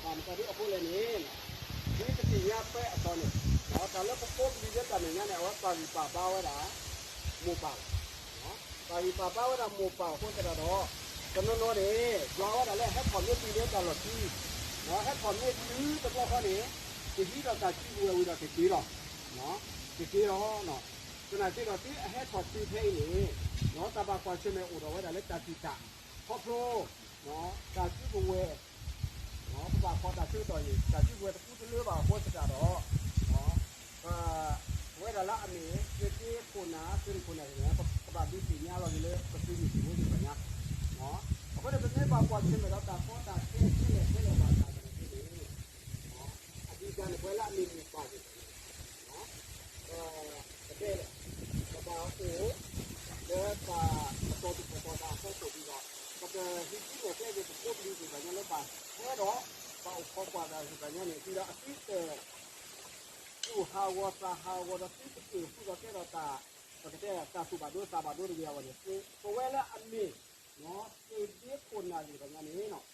မတၤဒ်အဃိလဲၣ်န့ၣ်, ဒ်ပသ့ၣ်ညါဖဲအတီၤန့ၣ်, တၢ်လၢပဖိပလံၤလၢတၢ်မဲာ်ညါန့ၣ် အဝဲပာ်ဂံၢ်ပာ်ဘါဝဲဒၣ် မိၢ်ပၢ်လီၤ. ပာ်ဂံၢ်ပာ်ဘါဝဲဒၣ်မိၢ်ပၢ်အဃိသတးဒီး, တနီၤနီၤန့ၣ် ယွၤဝဲဒၣ်လၢဟဲထီၣ်မ့ၢ်တုၤလၢတၢ်လီၢ်ခံ, ဟဲထီၣ်မ့ၢ်တုၤတဘျီဃီန့ၣ်, ကဟံးထီၣ်တၢ်စုကဝဲၤဝံၤဒီးကက့ၤလီၤ. ကက့ၤလီၤ. သနာ်က့ဒီး သုအဟဲထီၣ်တုၤဖဲအံၤန့ၣ်, တၢ်ဘၣ်ကွၢ်ဆၢၣ်မဲာ်အိၣ်ဒီးဝဲဒၣ်လၢတၢ်တံာ်တာ်, ခီဖျိ တၢ်စုကဝဲၤ, ပဘၣ်ခိးတၢ်ဆၢကတီၢ်အံၤ တၢ်စုကဝဲၤတပူတလၢဘၣ်အဃိသတးဒီး, ပဝဲဒၣ်လၢအမ့ၢ် သုးက့ခိၣ်နၢ် သုးရ့ၣ်ခိၣ်နၢ်န့ၣ် ပကဘၣ်ဒုးသ့ၣ်ညါလီၤက့ၤလၢပသုးမုၢ်သံၣ်ဘိသ့ၣ်တဖၣ်ညါ, အဃိန့ၣ် ပမ့ၢ်ဘၣ်ကွၢ်ဆၢၣ်မဲာ်ဒီးတၢ်ကီတၢ်ခဲခဲလၢာ်ခဲလၢာ်ဘၣ်ဆၣ်သနာ်က့န့ၣ်, အဒံးကါန့ၣ် ပဝဲလၢအမ့ၢ်မိၢ်ပၢ်သ့ၣ်တဖၣ်န့ၣ် ပတဲလဲၣ်, ပဘၣ်အိၣ်လၢတၢ်ကတီၤသူၣ်ကတီၤသးအဖီခိၣ်ဒီး, ပကဟံးစုနဲၣ်ကျဲက့ၤပဖိပလံၤသ့ၣ်တဖၣ်ညါလၢဘၣ်ထွဲဒီး ဘၣ်အိၣ်ခိးကွၢ်တၢ်သ့ၣ်တဖၣ်ညါန့ၣ် တုၤဒီးအသုတသူၣ်ဟးဂီၤသးဟးဂီၤဒီးသုတက့ၤဃုာ်ဒီးကဲထီၣ်တၢ်, ပကတဲတၢ်သူၣ်ဘၣ်ဒိသးဘၣ်ဒိတဂ့ၤအဂီၢ်န့ၣ်, ပဝဲလၢအမ့ၢ် သုးက့ခိၣ်နၢ်သ့ၣ်တဖၣ်ညါန့ၣ် ထံၣ်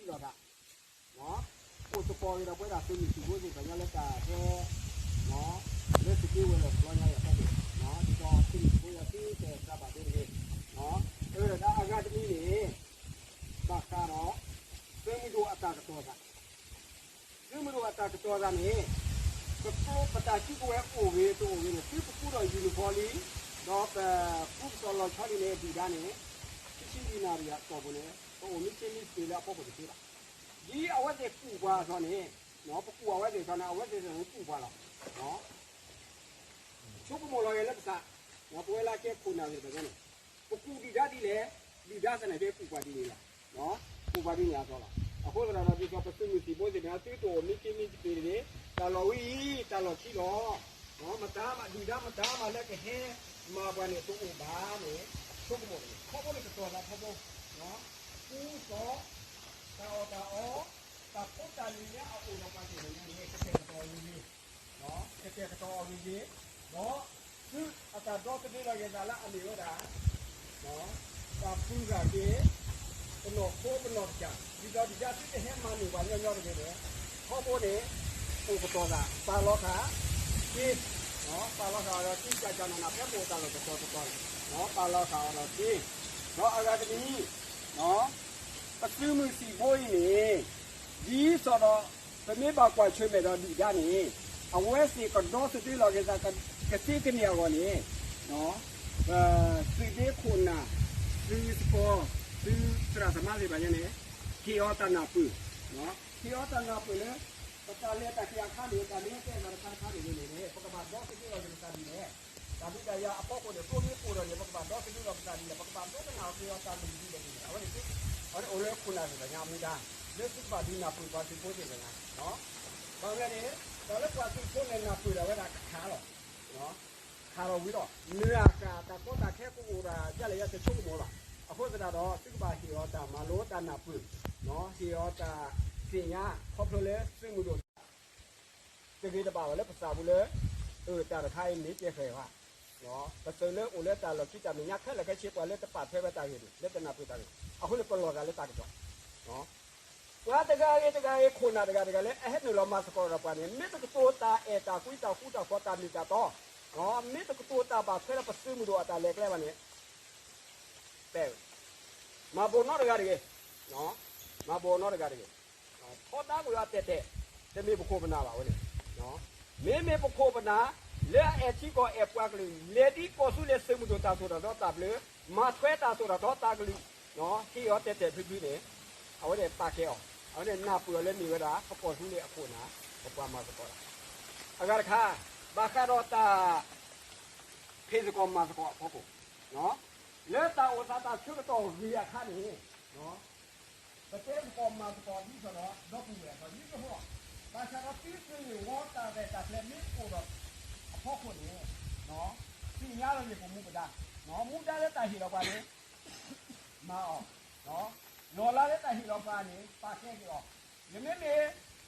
လိာ်သး အိၣ်သကိးက့ၤဒီးပဝဲဒၣ်သုးမုၢ်သံၣ်ဘိသ့ၣ်တဖၣ်ညါလၢတၢ်ဟဲ, လၢသုးက့ဝဲၤလီၢ်တဘျီညါအံၤအဖီခိၣ်, ဒ်သိးသုးမုၢ်သံၣ်ဘိယွၤသုတၢ်ဘၣ်ဒိတဂ့ၤ, အဝဲဒၣ်အဂၤတမံၤန့ၣ်, ဘၣ်ဃးဒီး သုးမုၢ်ဒိၣ်အတၢ်ကတီၤသး, သုးမုၢ်ဒိၣ်အတၢ်ကတီၤသးန့ၣ်, ပတၢ်စုကဝဲၤအိၣ်ဂ့ၤတအိၣ်ဂ့ၤန့ၣ် သုပကူဒီး uniform လံ, ဒီးပကူပစီၤလီၤဆီလံန့ၣ် ဒုၣ်ဒါန့ၣ်, ခံဆံလွံၢ်နၣ်ရံၣ်အတီၢ်ပူၤန့ၣ် ပအိၣ်မ့ၢ်ဆ့မ့ၢ်သ့လၢအဖီခိၣ်တသ့ဘၣ်. ဒ်အဝဲသ့ၣ်ကူၣ်ပှၤအသိးန့ၣ်, ပကူၣ်အဝဲသ့ၣ်အသိးန့ၣ် အဝဲသ့ၣ်အသိးန့ၣ်ကူၣ်ပှၤလီၤ. ဆိကမိၣ်လီၤဂာ်လၢပသး, ပဝဲလၢကဲခိၣ်နၢ်သ့ၣ်တဖၣ်ညါန့ၣ်, ပကူၣ်ဒုၣ်ဒါဒ်လဲၣ်, ဒုၣ်ဒါသနာ်က့ကူၣ်ပှၤဒ်န့ၣ်လီၤ. ကူၣ်ပှၤဒ်န့ၣ်အသိးလီၤ. အဃိသတးဒီး ဒ်သိးပသုးမုၢ်သံၣ်ဘိသ့ၣ်တဖၣ်ညါ သုတအိၣ်မ့ၢ်ဆ့မ့ၢ်သ့တဂ့ၤ, တၢ်လီၢ်ဝဲအံၤ တၢ်လီၢ်ခံလီၤ. မတၤမး ဒုၣ်ဒါမတၤမးလၢကဟဲမၤပှၤန့ၣ်တအိၣ်ဘၣ်န့ၣ်, ဆိကမိၣ်န့ၣ် ခီဖျိလၢကတီၤသးထီဘိ, အပူၤစီၤ, တၢ်အီၣ်တၢ်အီ, တၢ်ဖိတၢ်လံၤလၢအအိၣ်ဒီးပှၤသ့ၣ်တဖၣ်ညါန့ၣ် ကတဲာ်ကတီၤအဂ့ၤဂ့ၤ ကတဲာ်ကတီၤအဂ့ၤဂ့ၤ, ဒီးသုအတၢ်ဒီသဒၢလီၤက့ၤသးလၢအမ့ၢ်ဝဲဒၣ် တၢ်ပူၤဃာ်က့ၤ ပနီၢ်ခိပနီၢ်ကစၢ် ဒ်သိးဒုၣ်ဒါသုတဟဲမၤန့ၢ်ပှၤညီညီတဂ့ၤန့ၣ်, ထီဘိန့ၣ် အိၣ်ကတီၤသး ပာ်လီၤဃာ်က့ၤ, ပာ်လီၤဃာ်အီၤဒီးက့ၤ ကၢ်ကၢ်နးနး ဖဲပအိၣ်တၢ်လီၢ်တတီၤတတီၤန့ၣ်, ပာ်လီၤဃာ်အီၤဒီးက့ၤ, ဒီးအဂၤတမံၤ ပသုးမုၢ်သံၣ်ဘိအံၤန့ၣ် ဒ်သိးဒီး ပမ့ၢ်ဘၣ်ကွၢ်ဆၢၣ်မဲာ်ဒီးဒုၣ်ဒါန့ၣ်, အဝဲသ့ၣ်ကဒီသဒၢလီၤက့ၤသး ကသ့ကန့ၢ်အဂီၢ်န့ၣ်, ပသုးက့ခိၣ်နၢ်, သုးသကိး, သုးသရၣ်သမါသ့ၣ်တဖၣ်ညါန့ၣ်, ဟ့ၣ်အီၤတၢ်နၢ်ပၢၢ်, ဟ့ၣ်အီၤတၢ်နၢ်ပၢၢ်လၢ ပတၢ်လဲၤတၢ်က့ၤအခါန့ၣ် တၢ်မ့ၢ်ဟဲတဲတၢ်တခါတခါန့ၣ်န့ၣ် ပကဘၣ်ဒီသဒၢလီၤက့ၤပသးဒ်လဲၣ်. တၢ်ဒုးတၢ်ယၤအဖီခိၣ်န့ၣ် ကျိမ့ၢ်အိၣ်ဒီးန့ၣ် ပကဘၣ်ဒီသဒၢလီၤပသးဒ်လဲၣ်, ပကဘၣ်ဒိကနၣ်အီၤ က့ၤအီၤတၢ်မုၢ်တဒုလဲၣ်န့ၣ် အဝဲန့ၣ် အဝဲန့ၣ်အိၣ်လၢခိၣ်နၢ်သ့ၣ်တဖၣ်ညါအမူဒါ, လၢသုကဘၣ်ဒုးနၢ်ပၢၢ်ပှၤသုးဖိသ့ၣ်တဖၣ်ညါ, ဘၣ်မနုၤလဲၣ်န့ၣ် တၢ်လၢပှၤသုးဖိန့ၣ်နၢ်ပၢၢ်ဒၣ်ဝဲဒၣ်ကခးလီၤ ခးလီၤဝံၤလီၤ. မ့ၢ်အကတၢ်ကီတၢ်ခဲကအိၣ်ဒီးဒ်လဲၣ်ယဲတဆိကမိၣ်ဘၣ်. အဃိသတးဒီး သုကဘၣ်ဟ့ၣ်အီၤတၢ်မၤလိတၢ်နၢ်ပၢၢ်, ဟ့ၣ်အီၤတၢ်သ့ၣ်ညါ ခီဖျိလၢသုးမုၢ်ဒိၣ် တဂ့ၤတဘၣ်ဘၣ်လၢပသးပူၤလၢ အတၢ်တခါအံၤမ့ၢ်ကဲဃဲၤဘၣ် ပသုးလၢအိၣ်လၢတၢ်လီၢ်ခံတၢ်မဲာ်ညါခဲလၢာ်ခဲဆ့ ပှၤလၢတပာ်ထွဲဝဲတၢ်ဂ့ၢ်န့ၣ် လၢတနၢ်ပၢၢ်တၢ်ဂ့ၢ် အဃိန့ၣ် ပလီၢ်သးလၢတၢ်ကစီၣ် ပှၤတဂၤဂ့ၤတဂၤဂ့ၤ ခိၣ်နၢ်တဂၤတဂၤလၢအဟဲနုာ်လီၤမၤသကိးဒီးပှၤန့ၣ် မ့ၢ်တကတိၤတၢ်အဲၣ်တၢ်ကွံတၢ်ဃူတၢ်ဖိးတၢ်မ့ၢ်တၢ်တီ, မ့ၢ်တကတိၤတၢ်ဘၣ်ထွဲဒီးပသုးမုၢ်ဒိၣ်အတၢ်လဲၤကျဲဘၣ်န့ၣ် ပဲ မၤဘိးနီတဂၤတဂ့ၤ, မၤဘိးနီတဂၤတဂ့ၤ, ထီဒါကွံာ်အီၤတဲာ်တဲာ်, တမ့ၢ်ပခိၣ်ပနၢ်ဘၣ်ဝဲန့ၣ်, မ့မ့ၢ်ပခိၣ်ပနၢ် လၢအအဲၣ်ထံကီၢ်အဲၣ်ပှၤကလုာ် လဲၤဒ်ကီၢ်သူလ့ၤသုးမုၢ်ဒိၣ်တၢ်သိၣ်တၢ်သီတၢ်ဘျၢ, မၤထွဲတၢ်သိၣ်တၢ်သီတၢ်ကလုာ်, ဟ့ၣ်အီၤတဲာ်တဲာ်ဖျုဖျုန့ၣ်, အဝဲန့ၣ်ပာ်ကဲအီၤ, အဝဲန့ၣ်နၢ်ပၢၢ်အီၤလၢမ့ၢ်ဝဲဒၣ် ပကီၢ်သူလ့ၤအခိၣ်နၢ်, ပပှၤမၤသကိးတၢ်, အဂၤတခါ, ဘၣ်ဃးဒီးတၢ် ဖံးသကိးမၤသကိးအဖီခိၣ်, လၢတၢ်အိၣ်သးတၢ်ဆၢကတီၢ်ဂ့ၤအခါန့ၣ်, ပတဲသကိးမၤသကိးဒ်သိးဒီး ဒီပုၢ်ဝဲၢ်အသိး ဒ်သိးလီၤ, ဘၣ်ဆၣ်ဒီးသုးက့ၢ်ဝီတၢ်ရဲၣ်တၢ်ကျဲၤမ့ၢ်အိၣ်ဒီးအဖီခိၣ်န့ၣ်, သ့ၣ်ညါလီၤန့ၣ်ပမူပဒါ, မူဒါလၢတၢ်ဟ့ၣ်လီၤပှၤန့ၣ် မၤအီၤ, လီၢ်လၤလၢတၢ်ဟ့ၣ်လီၤပှၤန့ၣ် ပာ်ကဲက့ၤအီၤ, ယမ့မ့ၢ်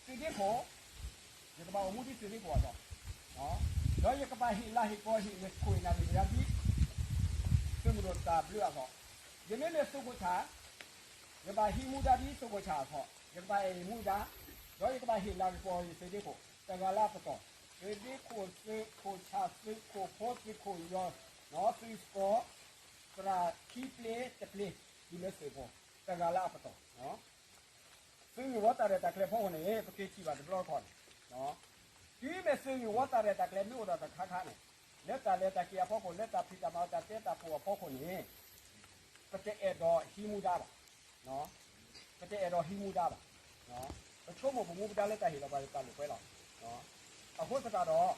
သုးက့ခိၣ် ယကဘၣ်အိၣ်မူဒ်သုးက့ခိၣ်အသိး, ဒီးယကဘၣ်ဟ့ၣ်လၤဟ့ၣ်ကပီၤဟ့ၣ်ယခိၣ်ယနၢ်မ့ၢ်ဝဲဒၣ်ဒ် သုးမုၢ်ဒိၣ်တၢ်ဘျၢအသိး, ယမ့မ့ၢ်သုးခိၣ်ဆၣ် ယကဘၣ်ဟံးမူဒါဒ်သုးခိၣ်ဆၣ်အသိး, ယကဘၣ်အဲၣ်ယမူဒါ, ဒီးယကဘၣ်ဟ့ၣ်လၤကပီၤယသုးဒ့ခိၣ် တဂၤလၢအပတီၢ်, သုးဒ့ခိၣ် သုးခိၣ်ဆၣ် သုးခိၣ်ဖိ သုးခိၣ်ယီၤ, သုးသကိး, သရၣ်ခံပျ့တပျ့, တုၤလၢသုးဖိ, တဂၤလၢအပတီၢ် သုးဂ့ၢ်ဝီတၢ်ရဲၣ်တၢ်ကျဲၤဖီခိၣ်န့ၣ် ပက့ၤထံၣ်ဘၣ်တဘျီတခီၣ်န့ၣ်, တုၤမ့ၢ်သုးဂ့ၢ်ဝီတၢ်ရဲၣ်တၢ်ကျဲၤမ့ၢ်အိၣ်ဒီးတခါခါန့ၣ်, လၢတၢ်လဲၤတၢ်က့ၤအဖီခိၣ် လၢတၢ်ဖံးတၢ်မၤတၢ်တဲတၢ်ဖှိၣ်အဖီခိၣ်န့ၣ်, ပတအဲၣ်ဒိးဟံးမူဒါဘၣ်, ပတအဲၣ်ဒိးဟံးမူဒါဘၣ်, ပဆိကမိၣ်ပမူပဒါလၢတၢ်ဟ့ၣ်လီၤပှၤတၢ်လိာ်ကွဲလီၤ. အဃိသတးဒီး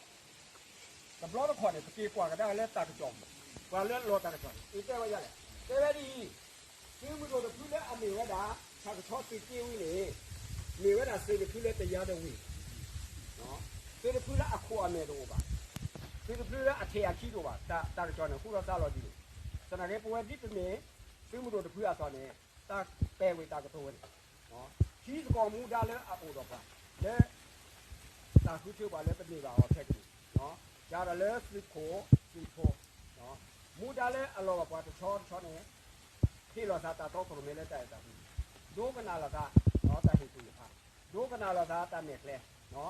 တဘျီတခီၣ်န့ၣ် ပက့ၤကွၢ်ကဒါလၢတၢ်ကစီၣ်ပူၤ, ပှၤလၢလီၤတၢ်ကစီၣ်န့ၣ် အတဲဝဲဒ်လဲၣ်, တဲဝဲဒ်အံၤ, သုးမုၢ်ဒိၣ်တဖုလၢအမ့ၢ်ဝဲဒၣ် ဆၣ်ကဆီသုးက့ဝံၤန့ၣ်, မ့ၢ်ဝဲဒၣ်သုးတဖုလၢတယါတဝ့ၢ်, သုးတဖုလၢအခိၣ်အမဲာ်တအိၣ်ဘၣ်, သုးတဖုလၢအထံးအခံတအိၣ်ဘၣ်, တၢ်ကစီၣ်န့ၣ် ဟူထီၣ်သါလီၤဒ်န့ၣ်, သနာ်က့ ပဝဲဒ်ပမ့ၢ် သုးမုၢ်ဒိၣ်တဖုအသိးန့ၣ်, တၢ်ပဲာ်ဝဲတၢ်ကတိၤဝဲန့ၣ်, ထံသကိးမူဒါလၢအအိၣ်ဒီးပှၤ, လၢ တၢ်ဃုထၢပှၤလၢပန့ၢ်ဘၣ်အီၤခဲကနံၣ်, ယၤဒီးလၢသုးခိၣ်သုးဖိ, မူဒါလၢအလီၤဘၣ်ပှၤတဆီတဆီန့ၣ်, ဟ့ၣ်လီၤသးတၢ်တီခိၣ်ရိၣ်မဲလၢတၢ်အဲၣ်တၢ်ကွံ, ဒိကနၣ်လိာ်သး တၢ်ဟ့ၣ်ကူၣ်ဟ့ၣ်ဖး, ဒိကနၣ်လိာ်သးတၢ်နဲၣ်ကျဲ,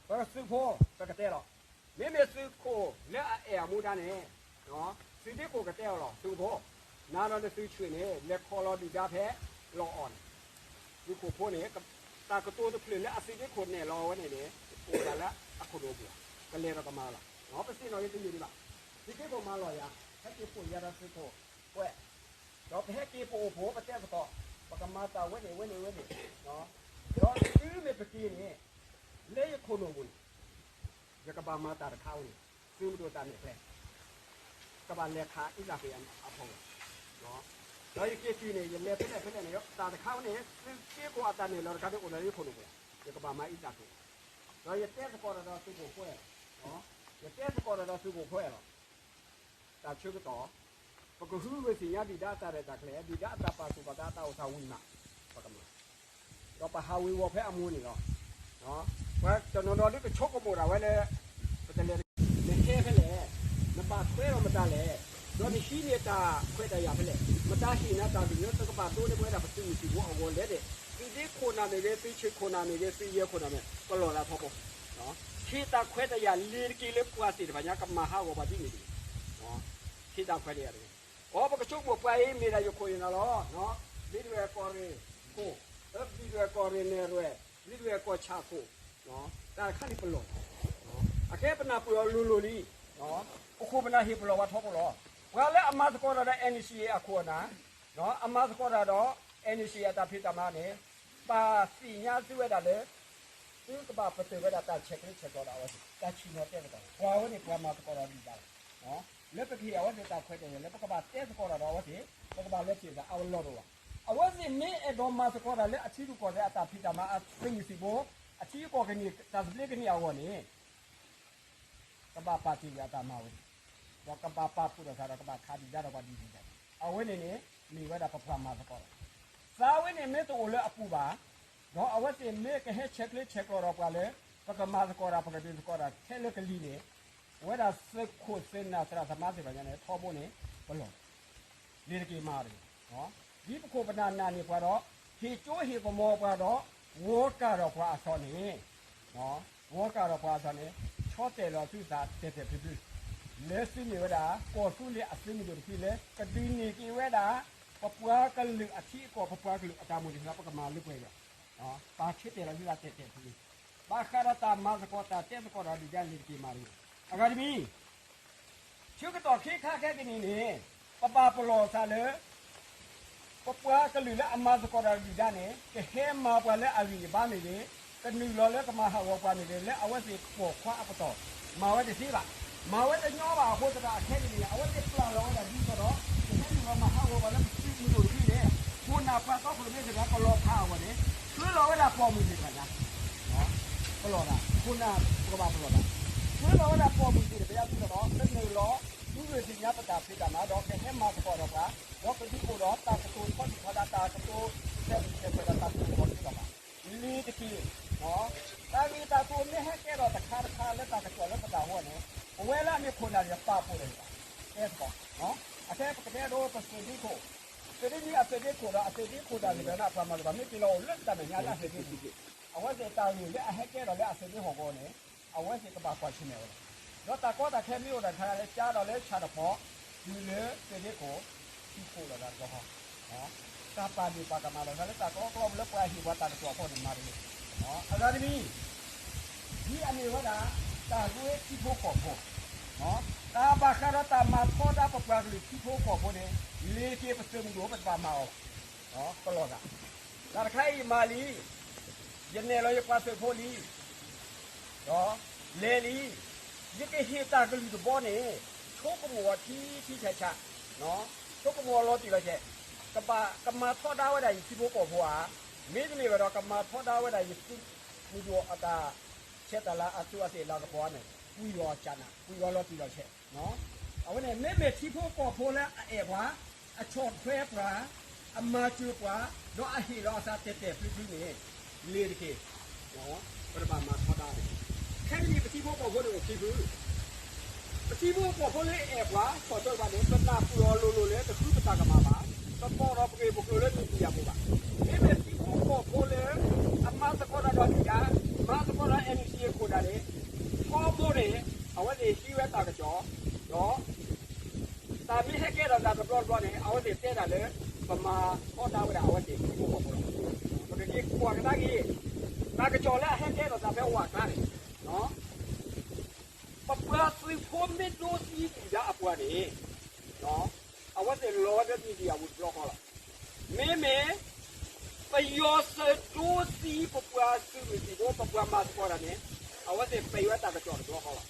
ပသုးဖိ ပကတဲလီၤ, မ့မ့ၢ်သုးခိၣ်လၢအအဲၣ်အမူဒါန့ၣ်, သုးဒ့ခိၣ်ကတဲအီၤလီၤ, သုးဖိ, နၤဒီးနသုးဆှၢန့ၣ် လဲၤခီလီၤဒုၣ်ဒါဖဲလီၤအီၤန့ၣ်, သုးခိၣ်ဖိန့ၣ်, တၢ်ကတိၤတဖျၢၣ်လၢအသုးဒ့ခိၣ်နဲၣ်လီၤဝဲန့ၣ်န့ၣ်, အိၣ်ဒၣ်လၢအခိၣ်နူာ်ပူၤ, ကလဲၤဒီးကမၤလီၤ, ပသ့ၣ်နီၣ်က့ၤတမ့ၢ်ဒံးဘၣ်, သုးဒ့ခိၣ်မၤလီၤယၤ, ဟဲက့ၤပိာ်ယၤဒီးသုးခိၣ်, ပှဲၤ, ဒီးပဟဲက့ၤပအိၣ်ဖှိၣ်ပတဲသကိး, ပကမၤတၢ်ဝဲန့ၣ်ဝဲန့ၣ်ဝဲန့ၣ်, ဒီးတုၤမ့ၢ်ပက့ၤန့ၣ်, လၢယခိၣ်နူာ်ပူၤန့ၣ် ယကဘၣ်မၤတၢ်တခါဝဲန့ၣ်, သုးမုၢ်ဒိၣ်တၢ်နဲၣ်ကျဲ, ကဘၣ်လဲၤခးအံသၣ်ဃ့အဖီဝဲ, ဒီးယက့ၤတုၤန့ၣ် ယလဲၤဖဲလဲၣ်ဖဲလဲၣ်န့ၣ် တၢ်တခါဝဲန့ၣ် သုးက့ခိၣ်အတၢ်နဲၣ်လီၤတခါဒ်အိၣ်လၢယခိၣ်နူာ်ပူၤ, ယကဘၣ်မၤအံသၣ်ဃ့, ဒီးယတဲသကိးတၢ်ဒီးသုးခိၣ်ဖိ, ယတဲသကိးတၢ်ဒီးသုးခိၣ်ဖိလီၤ. တၢ်ဆၢကတီၢ်, ပကဟုဂုာ်သ့ၣ်ညါဒုၣ်ဒါအတၢ်ရဲၣ်တၢ်ကျဲၤ, ဒုၣ်ဒါအတၢ်ပာ်သူၣ်ပာ်သးအတၢ်အိၣ်သးဝံၤမး, ပကမၤ, ဒီးပဟးဝ့ၤဝီၤဖဲအမိၢ်န့ၣ်လီၤ. ပှၤတနီၤနီၤဒ်ကဆိကမိၣ်ဒၣ်ဝဲလၢ ပတလဲၤ, နဟဲဖဲလဲၣ်, နဘၣ်ထွဲဒီးမတၤလဲၣ်, ဒီးနဟံးန့ၢ်တၢ်ခွဲးတၢ်ယာ်ဖဲလဲၣ်, မတၤဟ့ၣ်နၤတၢ်ဂံၢ်နတကပာ်ဒိန့ၢ်ပဝဲဒၣ်ပသုးမုၢ်သံၣ်ဘိအဂီၢ်လဲၣ်ဒီး, သုးဒ့ခိၣ်နၢ်မ့ၢ်ဂ့ၤ, သုးဆှၢခိၣ်နၢ်မ့ၢ်ဂ့ၤ, သုးယဲၢ်ခိၣ်နၢ်မ့ၢ်, ပလီၢ်သးထီဘိ ဟ့ၣ်တၢ်ခွဲးတၢ်ယာ်လ့ၤတက့ၤလၢပှၤသ့ၣ်တဖၣ်ညါ ကမၤဟးဂီၤပှၤဒ်န့ၣ်တက့ၢ်. ဟ့ၣ်တၢ်ခွဲးတၢ်ယာ်တက့ၢ်. အိ ပကဆိကမိၣ်ပှၤအံၤမ့ၢ်ဒၣ်ယခိၣ်ယနၢ်လီၤ. ဘျံးဒဝဲၢ်ကီၢ်ရ့ၣ်ခိၣ်, ဘျံးဒဝဲၢ်ကီၢ်ရ့ၣ်နဲၣ်ရွဲၣ်, ဘျံးဒဝဲၢ်ကီၢ်ဆၣ်ခိၣ်, တၢ်တခါန့ၣ်ပလီၢ်, အခဲပနၢ်ပၢၢ်အီၤလိၤလိၤလံ. ပခိၣ်ပနၢ်ဟ့ၣ်ပလီၢ်ဝဲထီဘိလီၤ. ပှၤလၢအမၤသကိးတၢ်ဒီး NCA အခိၣ်အနၢ်, အမၤသကိးတၢ်ဒီး NCA အတၢ်ဖံးတၢ်မၤန့ၣ်, ပာ်သ့ၣ်ညါသုဝဲဒၣ်လၢ သုကဘၣ်ပတုာ်ဝဲဒၣ်တၢ်ဆဲးကျၢဆဲးကျိးဒီးအဝဲသ့ၣ်, တၢ်ဆံၣ်နီၤတဲသကိး, ပှၤဝဲန့ၣ်ပှၤမၤသကိးတၢ်ဒုၣ်ဒါလီၤ. လၢပကဟ့ၣ်အဝဲသ့ၣ်တၢ်ခွဲးတၢ်ယာ်လၢပကဘၣ်တဲသကိးတၢ်ဒီးအဝဲသ့ၣ်, ပကဘၣ်လဲၤထံၣ်သးအဝဲလီၤတအိၣ်ဘၣ်. အဝဲသ့ၣ်မ့ၢ်အဲၣ်ဒိးမၤသကိးတၢ်လၢအထံရူၢ်ကီၢ်သဲးအတၢ်ဖံးတၢ်မၤအသုးမုၢ်သံၣ်ဘိ, အထံအကီၢ်ကန့ၢ် တၢ်သဘျ့ကန့ၢ်အဂီၢ်န့ၣ် ကဘၣ်ပာ်တ့ၢ်ဝဲအတၢ်မၤဝဲန့ၣ်, ဒီးကဘၣ်ပာ်ဖှိၣ်ထီၣ်သးဒီးကဘၣ်ခးဒုၣ်ဒါဒီးပှၤဒ်န့ၣ်ဒီး, အဝဲန့ၣ်န့ၣ် မ့ၢ်ဝဲဒၣ်ပပှၤမၤသကိးတၢ်, သးဝဲန့ၣ်မ့ၢ်တအိၣ်လၢအပူၤဘၣ်, ဒီးအဝဲသ့ၣ်မ့ၢ်ကဟဲဆဲးကျၢဆဲးကျိးဒီးပှၤလၢ ပကမၤသကိးတၢ် ပကဒုးသကိးတၢ်ခဲလၢာ်ကလံၤန့ၣ်, ပဝဲဒၣ်သုးခိၣ်သုးနၢ်သရၣ်သမါသ့ၣ်တဖၣ်ညါန့ၣ် ထီဘိန့ၣ် ပလီၢ် လ့ၤတက့ၤမၤတဂ့ၤ. ဒ်ပခိၣ်ပနၢ်နာ်န့ၢ်ပှၤဒီး ဟ့ၣ်ကၠိဟ့ၣ်ကမီၤပှၤဒီး ဝီၤကၢ်ဒီးပှၤအသိးန့ၣ်, ဝီၤကၢ်ဒီးပှၤအသိးန့ၣ်, ဆီတဲာ်လီၤသုသးတဲာ်တဲာ်ဖျုဖျု, လၢသုမ့ၢ်ဝဲဒၣ် ကီၢ်သူလ့ၤအသုးမုၢ်ဒိၣ်တဖုလၢ ကဒုးန့ၢ်က့ၤဝဲဒၣ် ပပှၤကလုာ်အထံအကီၢ် ပပှၤကလုာ်အတၢ်မိၣ်န့ၢ်သး ပကမၤလၢပှဲၤဒီး, ပာ်ဆီတဲာ်လီၤသုသးတဲာ်တဲာ်ဖျုဖျု, ဘၣ်ဃးဒီးတၢ်မၤသကိးတၢ်တဲသကိးဒီးဒုၣ်ဒါလ့ၤတက့ၤမၤတဂ့ၤ. အဂၤတမံၤ ဆၢကတီၢ်ခဲခါခဲကနံၣ်န့ၣ်, ပဘၣ်ပလီၢ်သးလၢ ပပှၤကလုာ်လၢအမၤသကိးတၢ်ဒုၣ်ဒါန့ၣ် ကဟဲမၤပှၤလၢအဂံၢ်အဘါမ့ၢ်ဂ့ၤ, ကနုာ်လီၤလၢကမၤဟးဂီၤပှၤမ့ၢ်ဂ့ၤ လၢအဝဲသ့ၣ်ပိာ်ခွါအပတီၢ် မၤဝဲတသ့ဘၣ်. မၤဝဲတညီဘၣ်အဃိသတးဒီး အခဲကနံၣ်န့ၣ် အဝဲသ့ၣ်ပျၢ်လီၤဝဲဒၣ်ဒ်သိးဒီး ကဟဲနုာ်လီၤမၤဟးဂီၤပှၤလၢပသုးမုၢ်ဒိၣ်တဖုန့ၣ်, ခိၣ်နၢ်ပှၤတီခိၣ်ရိၣ်မဲသ့ၣ်တဖၣ် ပလီၢ်ဖးအဂီၢ်န့ၣ်, ဆှၢလီၤဝဲဒၣ်ပိာ်မုၣ်သ့ၣ်တဖၣ်ညါ ပလီၢ်သး, ခိၣ်နၢ်ပကဘၣ်ပလီၢ်သး, ဆှၢလီၤဝဲဒၣ်ပိာ်မုၣ်သ့ၣ်တဖၣ်ညါဒ်သိးဒီး ကနုာ်လီၤ သုဂုာ်သ့ၣ်ညါပတၢ်ဖံးတၢ်မၤဒီး ကဟဲမၤသကိးဒီးပှၤ, ဒီးကဒုးအိၣ်ဒီးတၢ်ကတိၤထီဒုၣ်ထီဒါ တၢ်ကတိၤဆဲးပူၤဆဲးဖျဲးဒီးတၢ်ကတိၤလီၤတံၢ်လီၤဘၣ် လ့ၤတက့ၢ်. တၢ်ဂ့ၢ်တၢ်ကျိၤမ့ၢ်ဟဲကဲထီၣ်တခါတခါလၢတၢ်ကစီၣ်လၢပတၢ်ဂီၢ်န့ၣ်, ပဝဲလၢအမ့ၢ်ခိၣ်နၢ်န့ၣ် ပာ်ဖှိၣ်ဒီး တဲသကိး, အခဲပကတဲဒိပသုးဒ့ခိၣ် သုးဒ့မံအသုးဒ့ခိၣ်ဒီးအသုးဒ့ခိၣ်တၢ်ဂ့ၢ်တၢ်န့ၣ် အပှၤမၤသကိးမ့ၢ်က့ၤလီၤအိၣ်လၢတၢ်မဲာ်ညါလၢအသုးဒ့မံ, အဝဲသ့ၣ်တၢ်ဂ့ၢ်လၢအဟဲကဲထီၣ်လၢအသုးဒ့ဟီၣ်ကဝီၤန့ၣ် အဝဲသ့ၣ်ကဘၣ်ကွၢ်ဆၢၣ်မဲာ်ဝဲလီၤ. ဒီးတၢ်ကီတၢ်ခဲမ့ၢ်အိၣ်တၢ်တခါလၢကၠါဒီးလၢဆၣ်တဖီၣ် တုၤလၢသုးဒ့ခိၣ် ထံခိၣ်လိာ်သးတဘျီဃီ တၢ်ပာ်ဒ့ၣ်ပာ်ကမၣ်လိာ်သးလၢတၢ်ကီကလီလၢပှၤဟ့ၣ်ပှၤတၢ်ကစီၣ်အဖီန့ၣ်မၤတဂ့ၤ. အဂၤတမံၤ ဒ်အမ့ၢ်ဝဲဒၣ် တၢ်ရ့ထံဖိကီၢ်ဖိ တၢ်ဘၣ်ဃးဒီးတၢ်မၤထီဒါပပှၤကလုာ်ထံဖိကီၢ်ဖိန့ၣ် လ့ၤတက့ၤပသုးမုၢ်ဒိၣ်ပတဘၣ်မၤအီၤဘၣ်. ကလီၤသး တၢ်တခါအံၤယမၤလံ ယနဲၣ်လီၤယပှၤသုးဖိလံ ဒီးလဲၤလံ ယကဟ့ၣ်တၢ်ကလုၢ်တဘီန့ၣ် ဆိကမိၣ်အီၤထံထံဆးဆး ဆိကမိၣ်အီၤလီၤတံၢ်လီၤဆဲး ကဘၣ်ကမၤထီဒါဝဲဒၣ်ယထံဖိကီၢ်ဖိဧါ, မ့တမ့ၢ်ဘၣ်ဒီး ကမၤထီဒါဝဲဒၣ်ယသုးမုၢ်ဒိၣ်အတၢ်ဆဲးတၢ်လၤအသူးအသ့ၣ်လၤကပီၤန့ၣ် ပှံၤအီၤကနး ပှံၤအီၤလီၤတံၢ်လီၤဆဲး အဝဲန့ၣ် မ့မ့ၢ်ထံဖိကီၢ်ဖိလၢအအဲၣ်ပှၤ, အဆီၣ်ထွဲပှၤ, အမၤစၢၤပှၤ, ဒီးအဟ့ၣ်လီၤအသးတဲာ်တဲာ်ဖျုးဖျုးန့ၣ် လ့ၤတက့ၢ်. ပတဘၣ်မၤထီဒါတဂ့ၤ. ခဲကနံၣ်အံၤပထံဖိကီၢ်ဖိန့ၣ်အိၣ်ခံဖု, ပထံဖိကီၢ်ဖိလၢအအဲၣ်ပှၤ ဆီၣ်ထွဲပှၤန့ၣ် ပနၢ်ပၢၢ်အီၤလိၤလိၤလၢတဃုပတၢ်ကမၣ်ဘၣ်, တပိာ်ထီၣ်ပဂ့ၢ်ပကျိၤလၢမံၤဒံယၣ်ပူၤဘၣ်. မ့မ့ၢ်ထံဖိကီၢ်ဖိလၢ အမၤသကိးတၢ်ဒီးဒုၣ်ဒါ, မၤသကိးတၢ် NCA ခိၣ်ဒၣ်န့ၣ် ထီဘိန့ၣ် အဝဲသ့ၣ်ဟံးဝဲတၢ်ကစီၣ်, ဒီး တၢ်မ့ၢ်ဟဲကဲထီၣ်သးတဘျီတဘျီန့ၣ် အဝဲသ့ၣ်တဲတၢ်လၢ ပမၤထီဒါဝဲဒၣ်အဝဲသ့ၣ်ထံဖိကီၢ်ဖိလီၤ. ပကက့ၤကွၢ်ကဒါက့ၤ တၢ်ကစီၣ်လၢအဟဲကဲထီၣ်သးဖဲဝးကျါန့ၣ် ပပှၤသုးဖိမ့ၢ်ဒိသံဒုၣ်ဒါအပှၤန့ၣ် အဝဲသ့ၣ်လီၤဝဲလၢမံၤဒံယၣ်ပူၤတဘျီဃီလီၤ. မ့မ့ၢ် ပယီၤသုးဒိသံပပှၤသုးမုၢ်သံၣ်ဘိ ပပှၤမၤသကိးတၢ်န့ၣ် အဝဲသ့ၣ်ပဲာ်ဝဲတၢ်ကစီၣ်တဘျီဃီလီၤ.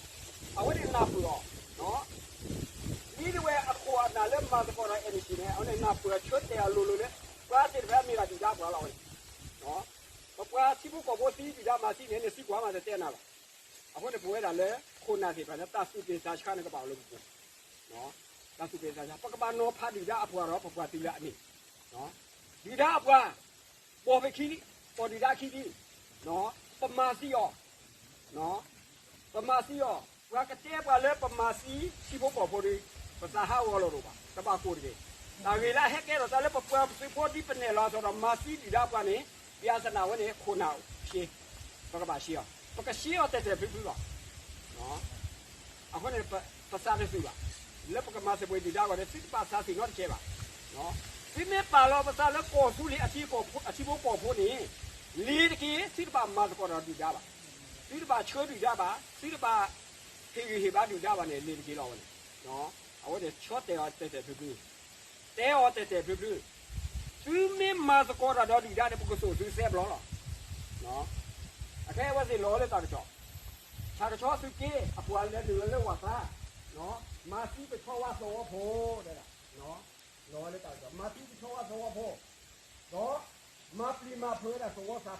အဝဲန့ၣ်နၢ်ပၢၢ်အီၤ ဒ်တဝဲအခိၣ်အနၢ်လၢမၤသကိးတၢ် NCA န့ၣ် အဝဲန့ၣ်နၢ်ပၢၢ်ဆၢတဲာ်အီၤလိၤလိၤလၢ ပှၤသ့ၣ်တဖၣ်မ့ၢ်ဒၣ်ဒုၣ်ဒါပှၤလီၤဝဲန့ၣ် ပပှၤထံဖိကီၢ်ဖိသံဒုၣ်ဒါမၤသံန့ၣ် နသံကွၢ်မးတတဲနၤဘၣ်. အဃိန့ၣ် ပဝဲဒၣ်လၢခိၣ်နၢ်သ့ၣ်တဖၣ်န့ၣ် တၢ်သူၣ်ပျံၤသးဆါန့ၣ်ကဘၣ်အိၣ်လၢပပူၤ, တၢ်သူၣ်ပျံၤသးဆါ ပကဘၣ်နီၤဖးဒုၣ်ဒါအပှၤဒီးပပှၤသုးလၢအမ့ၢ် ဒုၣ်ဒါအပှၤ ပိာ်ဖဲခံ, ပိာ်ဒုၣ်ဒါခံဒု, ပမၤသံအီၤ ပမၤသံအီၤ, ပှၤကတဲပှၤလၢပမၤသံထံဖိကီၢ်ဖိဒီး ပသးဟးဂီၤလီၤဒိၣ်ဘၣ် တဘၣ်ကိၢ်တဂ့ၤ. တၢ်ဂ့ၢ်လၢအဟဲကဲထီၣ်သးလၢပပှၤသုးဖိဒ်ပနဲၣ်လီၤအသိးဒီး မၤသံဒုၣ်ဒါပှၤန့ၣ် ဘၣ်ဆၣ်န့ၣ် အဝဲန့ၣ်ခိၣ်နၢ်အိၣ်ဆ့, ပကဘၣ်ဆ့အီၤ, ပကဆ့အီၤတဲာ်တဲာ်ဖျုးဖျုးလီၤ. အဃိန့ၣ် ပသးတသုးဘၣ်, လၢပကမၤစၢၤပှၤဒုၣ်ဒါအဂီၢ်န့ၣ် သုတဘၣ်သးသံနီတကဲဘၣ်. သုမ့ၢ်ပာ်လီၤပသးလၢကီၢ်သူလ့ၤအထံဖိကီၢ်ဖိန့ၣ် လ့ၤတက့ၢ် သုတဘၣ်မၤသကိးဒီးဒုၣ်ဒါဘၣ်, သုတဘၣ်ဆှၢဒုၣ်ဒါဘၣ်, သုတဘၣ်ဟ့ၣ်ဂံၢ်ဟ့ၣ်ဘါဒုၣ်ဒါဘၣ်န့ၣ် လ့ၤတက့ၢ်လီၤဝဲန့ၣ်. အဝဲန့ၣ်ဆီတဲာ်အီၤတဲာ်တဲာ်ဖျုးဖျုး, တဲအီၤတဲာ်တဲာ်ဖျုးဖျုး, သုမ့ၢ်မၤသကိးတၢ်ဒီးဒုၣ်ဒါန့ၣ် ပကစိာ်သုသဲဘျီလီၤ. အခဲအံၤအဝဲသ့ၣ်လီၤဝဲလၢတၢ်ကစီၣ်, ဆၣ်ကဆီသုးက့ အပှၤလဲၤနုာ်လီၤလၢဝၤသး, မၤသံကဆီဝါသဝီဖိ, လီၤဝဲလၢတၢ်ကစီၣ် မၤသံကဆီဝါသဝီဖိ, ဒီးမၤပျံၤမၤဖုးဝဲဒၣ်သဝီသးဖိ